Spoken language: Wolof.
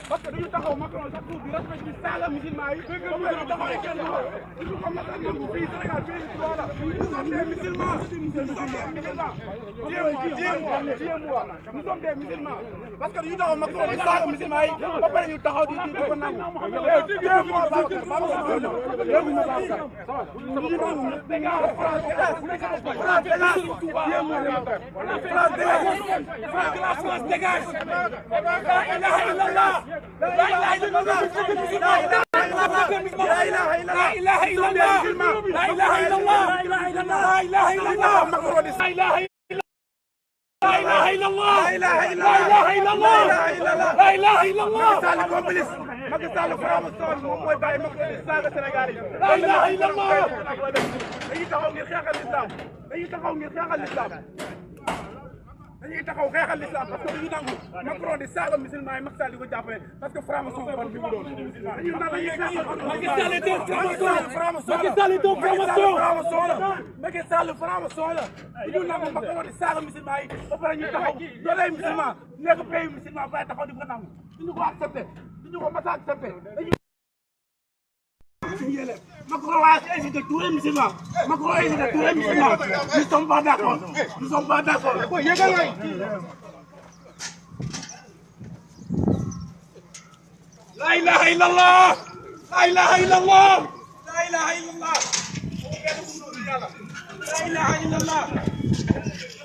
parce que dañu taxaw Macron chaque jour di respecté saaga musulman yi dañu taxaw ay kenn ñu ko Macron nangu fii Sénégal fii ci wala nous sommes des musulmans nous sommes des musulmans parce que dañu taxaw Macron di saaga musulman yi ba pare ñu taxaw di ko nangu لا اله الا الله لا اله الا الله لا اله الا الله لا اله الا الله لا اله الا الله لا اله الا الله لا اله الا الله لا اله الا الله لا اله الا الله Macky Sall Faraama Sow moom mooy bàyyi Macky di saaga Sénégal yi la ilaha illa Allah dañuy taxaw ngir xeexal l'islam dañuy taxaw ngir xeexal l'islam dañuy taxaw xeexal l'islam parce que dañuy nangu Macron di saaga musulman yi Macky Sall di ko jàppale parce que Faraama Sow ban bi mu doon dañuy Macky Sall est un franc-maçon Macky Sall franc-maçon la dañu nangu Macron di saaga musulman yi ba pare ñu taxaw dooley musulman nekk pays musulman ba taxaw di ko nangu duñu ko accepté duñu ko mës a accepté Macron a incité tous les musulmans. Macron a incité tous les musulmans. Nous ne sommes pas d'accord. Nous ne sommes pas d'accord. La ilaha illallah. La ilaha illallah. La ilaha illallah. La ilaha illallah.